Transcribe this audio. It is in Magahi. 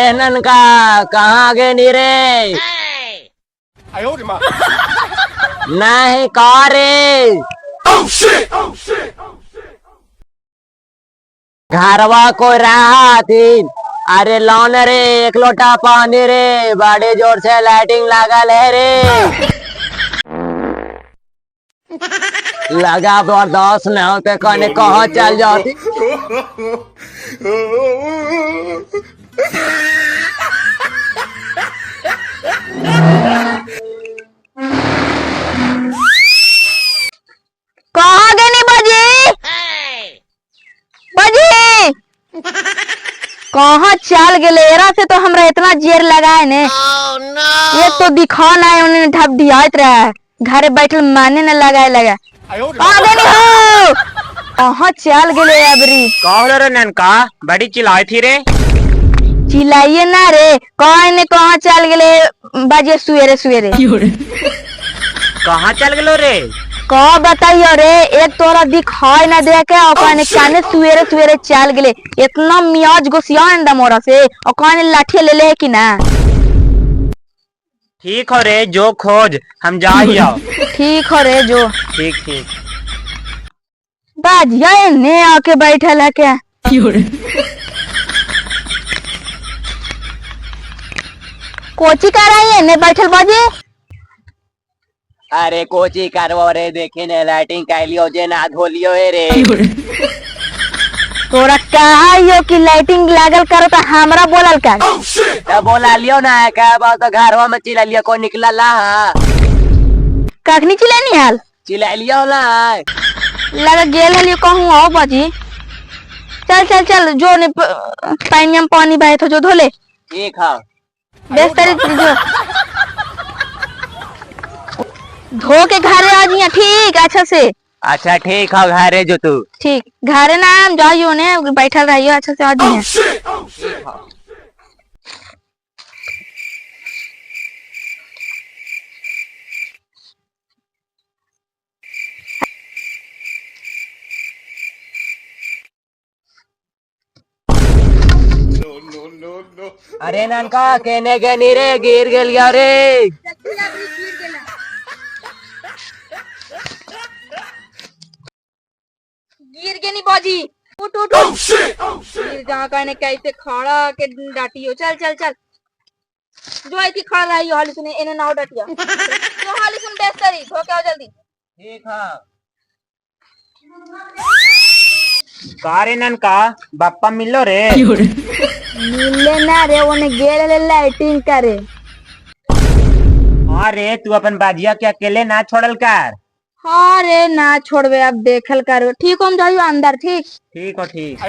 अरे ननका कहाँ गे नी रे? नहीं का रे, घरवा को रहा थी। अरे लौन रे, एक लोटा पानी रे, बड़े जोर से लाइटिंग लागल है रे, लगा बर्दाश्त न होते कने कहाँ चल जाती। कहाँ गनी बाजी? बाजी कहाँ चल गेले? एरा से तो हमरा इतना जेर लगाए ने। एक तो दिखा ना है, उन्हें ढप दियात रहा है, घरे बैठल माने न लगाए लगा। कहाँ गनी हो? कहाँ चल गेले अबरी? का होलो रे ननका, बड़ी चिल्लाई थी रे। चिल्लाइए ना रे, कहाँ ने कहाँ चल गेले बाजे सुवेरे सुवेरे? कहाँ चल गेलो रे? कहा बताइयो रे, एक तोरा दिखाई ना दे के और कहने काने सुवेरे सुवेरे चल गेले, इतना मियाज गोसिया ना मोरा से, और कहने लाठी ले ले कि ना। ठीक हो रे, जो खोज, हम जा ही आओ। ठीक हो रे, जो। ठीक ठीक। बाजिया ने आके बैठल है क्या? कोची कर रही है ने बैठल बाजी? अरे कोची करवो रे, देखे ने लाइटिंग कैलियो जे ना धोलियो है रे। तोरा कहा कि लाइटिंग लागल करो तो हमरा बोलल कर। तो बोला लियो ना, क्या बात तो घरवा में चिल्ला लियो, को निकला ला। कखनी चिल्लानी हाल? चिल्ला लियो ला। लगा गेल हलियो कहूँ आओ बाजी। चल चल चल, जो ने पानी में पानी बहे तो जो धोले। ठीक है। बेस तारी जो धो के घरे आ जिया, ठीक अच्छा से। अच्छा ठीक है, घरे जो तू। ठीक, घरे ना हम जाइयो ने, बैठल रहियो, अच्छा से आ जिया। अरे ननका केने के नी रे, गिर गेल रे। गिर के नहीं बाजी, उठ उठ उठ। गिर जा कहने कैसे खड़ा के डांटियो। चल चल चल, जो आई थी खड़ा रही हाली सुने एने नाव डांटिया। जो हाली सुन बेस करी धो के आओ जल्दी। ठीक है। का रे ननका, बाप्पा मिलो रे? मिले ना रे, ओने गेल ले लाइटिंग करे। हाँ रे, तू अपन बाजिया के अकेले ना छोड़ल कर। हाँ रे ना छोड़बे, अब देखल करो। ठीक हम जाइयो अंदर। ठीक ठीक हो ठीक।